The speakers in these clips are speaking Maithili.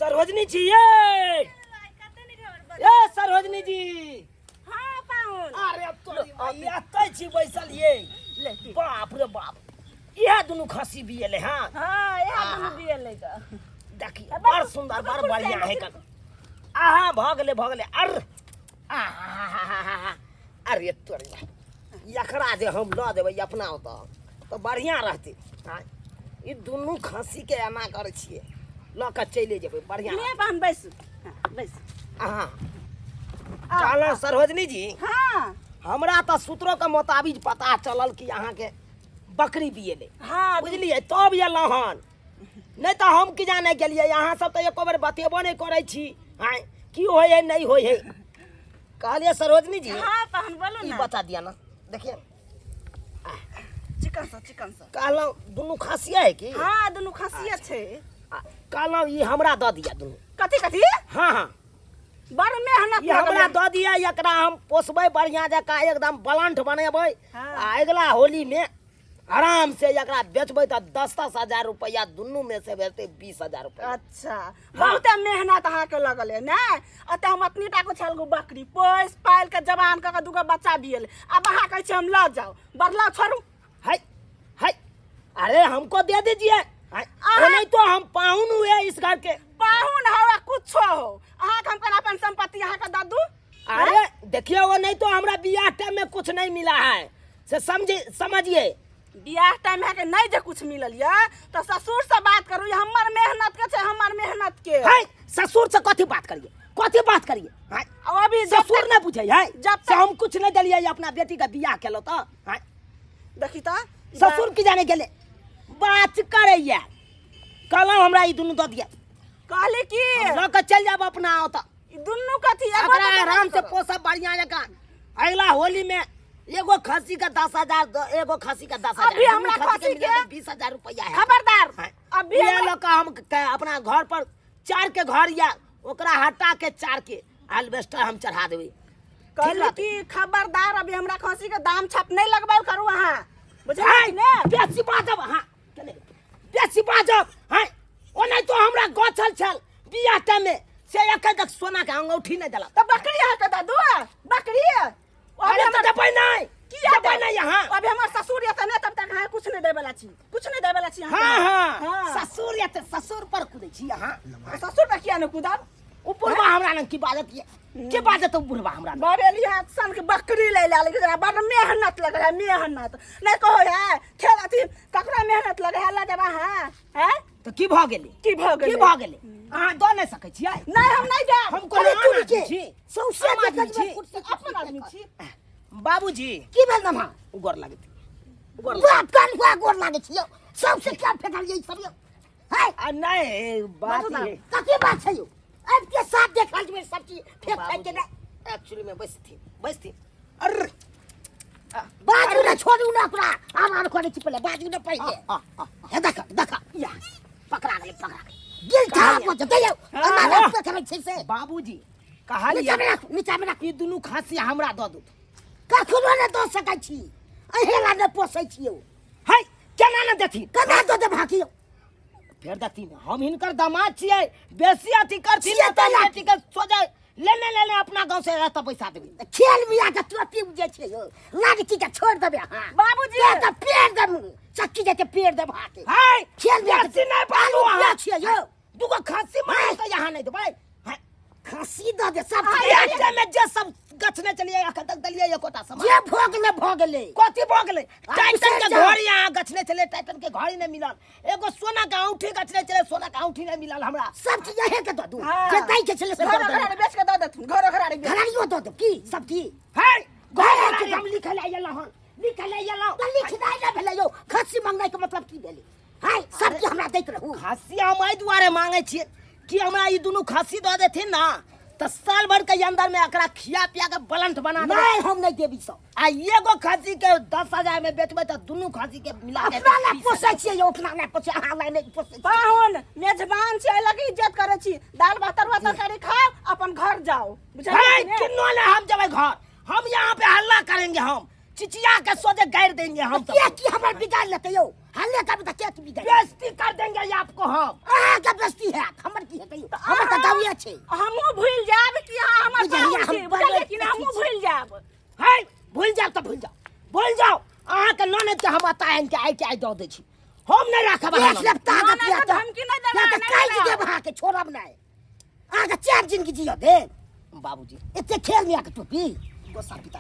सरोजनी जी ये ए सरोजनी जी। हाँ पाहुन। अरे तोरी माई एतै छी बैसल ये। ले की। बाप रे बाप, इएह दुनू खस्सी बियेलै। हाँ हाँ, इएह दुनू बियेलै। तऽ देखी बड़ सुंदर, बड़ बढ़िया है कन। आहा भऽ गेलै, भऽ गेलै। अर आहा, अरे तोरी माई, एकरा जे हम लऽ देबै अपना ओतऽ तऽ बढ़िआँ रहतै। आँय, ई दुनू खस्सीके एना करै छियै, लऽ कऽ चलि जेबै, बढ़िआँ। ले पाहुन, बैसू। हाँ, बैसू। अहाँ कहलहुँ सरोजनी जी। हाँ। हमरा तऽ सूत्रोके मोताबिक पता चलल कि अहाँके बकरी बियेलै। हाँ। बुझलियै, तब एलहुँ हन, नहि तऽ हम की जाने गेलियै। अहाँ सब तऽ एको बेर बतेबो नहि करै छी। आँय, की होइ है, नहि होइ है। कहलियै सरोजनी जी। हाँ पाहुन, बोलू ई ना। बता दिया ना, देखिए। चिकन सँ, चिकन सँ। कहलहुँ दुनू खसिया है की? हाँ, दुनू खसिया छै। आ, कहलहुँ ई हमरा दऽ दिया दुनू। कथी कथी? हाँ हाँ। बड़ मेहनत ई हमरा लगल। दऽ दिया, एकरा हम पोसबै बढ़िया जकाँ, एकदम बलंठ बनेबै। हाँ। आ अगिला होली में आराम से एकरा बेचबै तऽ 10-10 हजार रुपया दुनू में से भेटतै, 20,000 रुपया। अच्छा, बहुते मेहनत अहाँके लगल है ने। अतः हम अपने टा को छल गो बकरी पोसि पालि के जवान कऽ के दूगो बच्चा दियल, आब अहाँ कहै छी हम लऽ जाउ। बदलाव छोड़ू। हाय हाय, अरे हमको दे दीजिए। हाय, अहाँ- नहीं तो हम पाहुन हुए इस घर के। पाहुन हो या कुछो हो, अहाँके हम केना अपन संपत्ति अहाँके दऽ दू? अरे देखिए, वो नहीं तो हमरा बियाह टाइम में कुछ नहीं मिला है, से समझे, समझिए। बियाह टाइम अहाँके नहि जे कुछ मिलल यऽ तऽ ससुर से बात करू, ई हमर मेहनत के छै, हमर मेहनत के। है, ससुर से कथी बात करिए, कथी बात करिए? है, आ अभी जब ससुर तक नहीं पूछे है जब से तक- हम कुछ नहीं दिलिए, अपना बेटी का बियाह केलो तो है। देखी तऽ ससुर की जाने गेले बात करैया। कहलहुँ हमरा ई दुनू दऽ दिया। कहली की हम लऽ कऽ चलि जायब अपना ओतऽ। ई दुनू कथी एगो एकरा तऽ आराम से करब। पोसब बढ़िया जकाँ। अगला होली में एगो खस्सी का 10,000, एगो खस्सी का 10,000, अभी दुनू हमरा खस्सी के खस्सी मिला के के 20,000 रुपया है। खबरदार। हाँ। अभी इएह हमरा लऽ कऽ हम अपना घर पर चार के घर या ओकरा हटा के चार के एल्बेस्टर हम चढ़ा देबै। ठीक कहली रहतै। की खबरदार, अभी हमरा खस्सी के दाम छाप नहीं लगबाल करू अहाँ, बुझलियै हाय, ने? बेसी बाजब, हाँ, केने? बेसी बाजब, हाय, ओ नहीं तो हमरा गछल छल बियाह टाइम में से एक तक सोना के अंगूठी नहीं देलक। तऽ बकरी अहाँके दऽ दू बकरी? अभी अरे तऽ हमर देबै नहि। किया देबै देबै? नहि यहाँ। अभी हमर ससुर एतऽ नहि, तब तक अहाँ कुछ नहीं देबै वाला छी, कुछ नहीं देबै वाला छी अहाँके। हाँ हाँ। हाँ। ससुर या तऽ ससुर पर कूदै छी अहाँ? ससुर पर किया नहि कूदब? ओ बुढ़बा हमरा लग की बाजत ये? के बाजत ओ बुढ़बा हमरा लग? बरेली हाथ सन के बकरी ले ला, लेकिन जरा बड़ मेहनत लगे है, मेहनत नहीं कहो है खेल अथी ककरो मेहनत लगे है ला देबा। हाँ है। तऽ की भऽ गेलै? की भऽ गेलै? की भऽ गेलै? अहाँ दऽ नहि सकै छियै? नहीं, हम नहीं देब। हम कोनो अरे आन तुरी आदमी के छी? सौंसे आम आदमी देखत में छी? कुर्सी अपन आदमी छी। बाबूजी। की भेल नमा? गोर लागैत, गोर। बाप कान हुआ गोर लागै छी यौ, सौंसे क्या फेकल ये सब यौ? है। आ नहीं, बात बाजू ना। ये कथी बात छै यौ? आब के साथ देखल जेबै सब चीज फेक फेक के ना। एक्चुअली में बैसथिन, बैसथिन। अरे बाजू ने, छोड़ू ने ओकरा, आर आर करै छी पहिले, बाजू ने पहिले। आ, आ, हे देख देख, या पकड़ा गेलै, पकड़ा गेलै। गिल था को जते यौ, एना हाँ। ने करै छै से। बाबूजी नीचा कहलियै में राखू, नीचा में राखू। ई दुनू खांसी हमरा दऽ दू। कखनो ने दऽ सकै छी, अहेला ने पोसै छी यौ। है, केना ने देथिन? केना दऽ देब हाकी यौ? फेर देखथिन, हम हिनकर दामाद छियै, बेसी अथी करथिन छियै ने तऽ तऽ बेटी के सोझा लेने लेने अपना गाँव से एतऽ पैसा देबै। खेल बिया के टोपी जे छै यौ, लड़की के छोड़ देबै अहाँ। बाबूजी। पेड़ तऽ पेड़ देब, चक्की जेते पेड़ देब अहाँके। है, खेल बिया के बेसी नहि बाजू आलू अहाँ। बिया छियै यौ। दूगो खांसी मार तऽ यहाँ नहि देबै? है, खांसी दऽ दे सब। आ, में जे सब गछने चलिए, अखन तक देलिए एकोटा सामान? जे भऽ गेलै भऽ गेलै। कथी भऽ गेलै? टाइटन के जाउ। घड़ी अहाँ गछने छलियै, टाइटन के घड़ी नहि मिलल। एगो सोना के औंठी गछने छलियै, सोना के औंठी नहि मिलल हमरा। सब चीज अहें के दऽ दू। हाँ। जे दै के छलै से दऽ घरो देब। घरारी बेच के दऽ देथुन, घरो घरारी बेच। घरारियो दऽ देब की सब चीज? है, घर घरारी हम लिखै लए एलहुँ हन, लिखै लए एलहुँ। तऽ लिखनाइ नहि भेलै यौ, खस्सी मंगनाइ के मतलब की भेलै? हाय, सब चीज हमरा दैत रहू। खस्सी हम एहि दुआरे मांगै छियै कि हमरा ई दुनू खस्सी दऽ देथिन ना तऽ साल भर के अंदर में एकरा खिया पिया के बलंट बना देबै। नहीं, हम नहीं देब ई सब। आ एगो खस्सी के 10,000 में बेचबै तऽ दुनू खस्सी के मिला के अपना ला पोसै छियै यौ, अपना ला पोसै, अहाँ ला नहि पोसै छियै। पाहुन मेजबान छी, एहि लगे इज्जत करै छी। दाल भात तरुआ तरकारी खाओ, अपन घर जाओ, बुझलियै है, कि ने? किन्नो ने हम जेबै घर, हम यहाँ पे हल्ला करेंगे, हम चिचिया के सोझे गारि देंगे हम किया सबको। की हमर बिगाड़ लेतै यौ? हल्ले करबै तऽ के की बिगड़ि बेइज्जती कर देंगे ये आपको हम। अहाँके बेइज्जती हैत, हमर की हेतै? हमर तऽ दाउए छै। हमहूँ भूलि जायब कि अहाँ हमर बुझलियै, पाहुन हम छी, बड़ बुझलियै कि नहि? अथी हमहूँ छी। भूलि जायब। है, भूल जाओ तऽ भूल जाओ, भूल जाओ। अहाँके ननद के हम एतऽ आनि के आइ के आइ दऽ दै छी, हम नहि राखब अहाँ देख लग। लेब ताकत ना, यऽ ना, तऽ। धमकी नहि देबै, या तऽ नहि काटि देबै। देब अहाँके, छोड़ब नहि। अहाँके चारि जिनगी जियऽ देब। बाबूजी एते खेल में आके टोपी गोस्सा पिता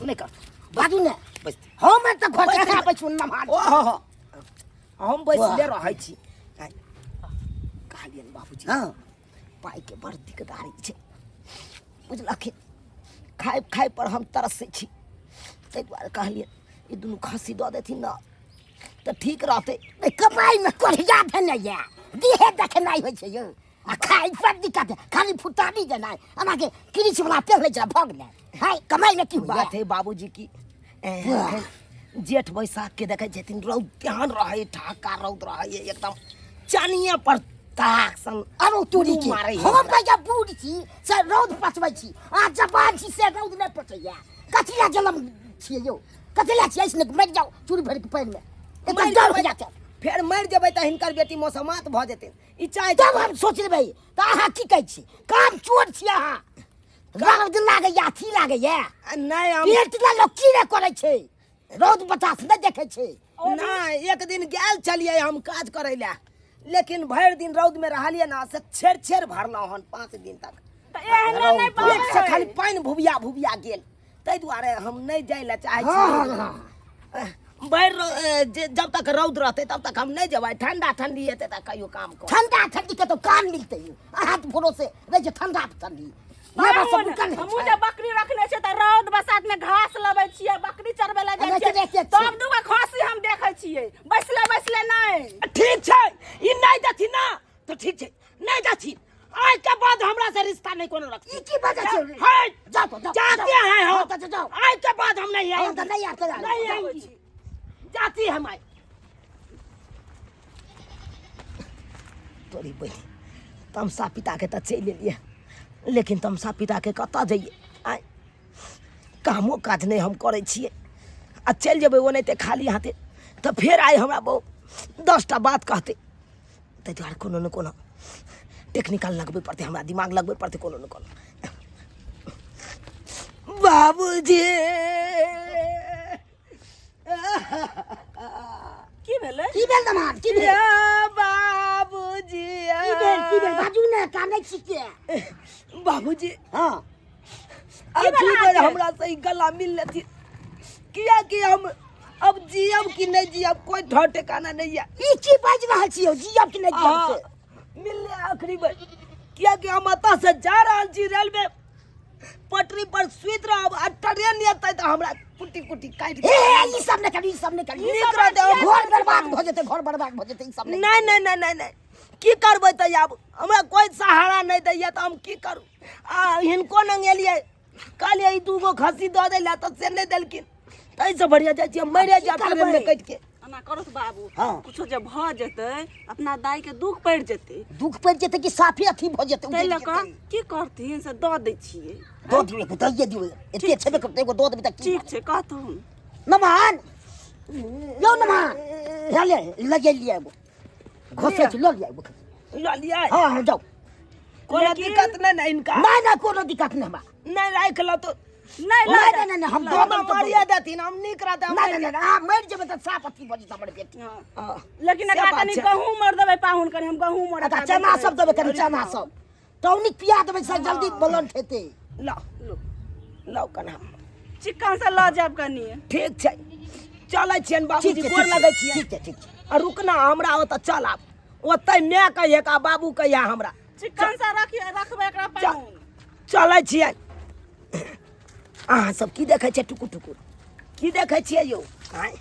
नहीं कर। बाजू ने। बैस। हम तऽ घर बैस। से आबै छी नमहार। ओ हो हो, हम बैसले रहै छी। आइ, कहलियनि बाबूजी, हँ, पाइके बड़ दिकदारी छै, बुझलखिन? खाय खाय पर हम तरसै छी। ताहि दुआरे कहलियै ई दुनू खस्सी दऽ देथिन ने तऽ ठीक रहतै। नहि कमाइमे कोढ़िया भेलै यऽ, देहे देखेनाइ होइ छै यौ, आ खाइ पर दिक्कत है, खाली फुटानी देनाइ। अहाँके किरिच वाला पेहलै छै, भऽ गेलै। हाय, कमाइमे की होइया? बात है बाबूजी की एखन जेठ बैसाख के देखै छथिन, रौद तेहन रहै, ठहक्का रौद रहै, एकदम चानिए पर ताक सन। आरो तोरी के मारै है। हम कहिया बूढ़ छी से रौद पचबै छी, आ जवान छी से रौद नहि पचैया। कथी लए जलम छियै यौ? कथी लए छियै? ऐसने मरि जाउ चूड़ी भरि के पानिमे, एकदम मरि डर जेबै। हो जायत। फेर मरि जेबै तऽ हिनकर बेटी मौसमात भऽ जेतै, ई चाहै तब हम सोच लेबै। तऽ अहाँ की कहै छी? काम चोर छी अहाँ। रौद लागैया, अथी लागैया। नहि, हम पेट लए लोक की नहि करै छै? रौद बतास नहि देखै छै। नहि, एक दिन गेल छलियै हम काज करै लए, लेकिन भरि दिन रौद में रहलियै ने, से छेर छेर भरलहुँ हन 5 दिन तक। तऽ एहने नहि पेट से पाबै। खाली पानि भुबिया भुबिया गेल। ताहि दुआरे हम नहि जाइ लए चाहै हँ, छी। हँ, भरि जब तक रौद रहतै तब तक हम नहि जेबै। ठंडा ठंडी हेतै तऽ कहियो काम कर। ठंडा ठंडी के तो काम मिलतै यौ, अहाँ तऽ भरोसे रहै छै। ठंडा ठंडी लेबर सब रुकल रहै हमहूँ छै। जे बकरी रखने छियै तऽ रौद बसात में घास लबै छियै, बकरी चरबै लए जाइ एनाहिते छियै, देखते छियै। तब दूगो खस्सी हम देखै छियै, बैसले बैसले नहि। ठीक छै, ई नहि देथिन ना तऽ ठीक छै, नहि देथिन। आज के बाद हमरा से रिश्ता नहीं कोनो रखती। ई की बात छै? है, जाओ तो, जाओ, जाते जाओ। हैं हम। हाँ, तो जाओ। आज के बाद हम नहीं हाँ, आएंगे। तो नहीं आते, जाओ। नहीं जाओ। आएंगी, जाती है माई तोरी बहिन। तमसा पिता के तऽ चलि एलियै, लेकिन तमसा पिता के कतऽ जइयै? आइ कामो काज नहि हम करै छियै, आ चलि जेबै ओनाहिते खाली हाथे तऽ फेर आइ हमरा बहु 10टा बात कहतै। ताहि दुआरे कोनो ने कोनो टेक्निकल लगबै पड़तै, हमरा दिमाग लगबै पड़तै कोनो ने कोनो। बाबूजी। की भेलै? की भेल दमाद, की भेल? या बाबूजी। की भेल, की भेल? बाजू ने, कानै छी के? बाबूजी। हँ। अथी भेल बेर अहाँके? हमरा से ई गला मिल लेथिन, कियाकि हम अब जियब कि नहीं जियब कोई ठौर ठिकाना नहीं है। ई की बाजि रहल छी यौ, जियब कि नहि जियब से? मिलले आखिरी बेर, कियाकि हम एतऽ से जा रहल छी, रेलवे पटरी पर सुति रहब आ ट्रेन एतै तऽ हमरा कुटी कुटी काटि हे हे, ई सब नहि करी, ई सब नहि करी। नीक रहतै। घर बर्बाद भऽ जेतै, घर बर्बाद भऽ जेतै, ई सब नहि। नहि नहि नहि नहि नहि, की करबै तऽ? आब हमरा कोई सहारा नहि दैया तऽ हम की करू? आ हिनको लग एलियै, कहलियै ई दूगो खस्सी दऽ दै लए, तऽ से नहि देलखिन। ताहिसँ बढ़िआँ जाइ छियै मरिए की जायब ट्रेनमे करबै? कटि के। एना करू बाबू। हँ। कुछो जे भऽ जेतै, अपना दाई के दुख पड़ि जेतै। दुख पड़ि जेतै कि साफे अथी भऽ जेतै, ताहि उजड़ि लऽ कऽ जेतै। की करथिन से दऽ दै छियै। दऽ दियौ, एगो दैये दियौ, एते छेबे करतै, एगो दऽ देबै तऽ की? ठीक छै, कहथुन। नमन यौ, नमन, हे ले, लगेलियै, एगो घोसै छी, लऽ लिअ एगो। लऽ लियै। हँ हँ, जाउ। कोनो दिक्कत नहि ने हिनका? नहि नहि, कोनो दिक्कत नहि हमरा। नहि राखि लऽ तो। नहि, नहि लऽ। नहि नहि, हम दऽ हमरा देब तऽ मरिए देथिन, हम नीक रहतै, हम नहि नहि नहि, अहाँ मरि जेबै तऽ साफ अथी भऽ जेतै हमर बेटी। हँ। हँ। लेकिन से एकरा बात कनि छै। गहूँम आर देबै पाहुन, कनि हम गहूँम आर अच्छा एकरा चना दैत सब देबै, कनि चना सब टॉनिक पिया देबै से जल्दी ब्लड हेतै। लऽ लौ कना। चिक्कन से लऽ जायब कनि। ठीक छै, चलै छियनि ठीक बाबूजी। छै। गोर ठीक लगै छै। छियै। ठीक छै, ठीक छै। आ रुकना, हमरा ओतऽ चल आब, ओतै माय कहिए आ बाबू कहिया हमरा। चिक्कन से रखिए, रखबै एकरा पाहुन। चलै छियै। अहाँ सब की देखै छियै? टुकुर टुकुर की देखै छियै यौ? आँय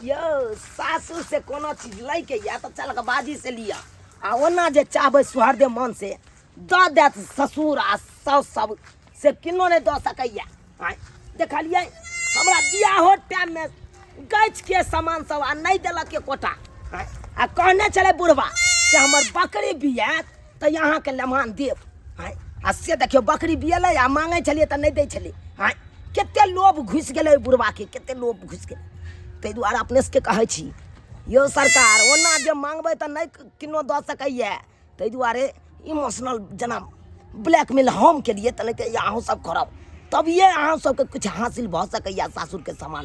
यौ, सासु से कोनो चीज लैके यऽ तऽ चल कऽ बाजी से लिअ, आ ओना जे चाहबै सुहरदे मन से दऽ देत ससुर आ साउस सब, से किनो नहि दऽ सकैया। आँय देखलियै, हमरा बियाहो टाइममे गछके सामान सब आ नहि देलक एकोटा। आँय, आ कहने छलै बुढ़बा से हमर बकरी बियात तऽ अहाँके लेमान देब। आँय, आ से देखियौ, बकरी बियेलै आ मांगै छलियै तऽ नहि दै छलै। आँय, कते लोभ घुसि गेलै ओहि बुढ़बाके, कते लोभ घुसि गेलै। ताहि दुआरे अपने सबके कहै छी यौ सरकार, ओना जे मांगबै तऽ नहि किनो दऽ सकैए, ताहि दुआरे इमोशनल जेना ब्लैकमेल हम केलिए तेनाहिते अहूँ सब करब, तभिए अहाँ सबके किछु हासिल भऽ सकैए सासुरके सामान।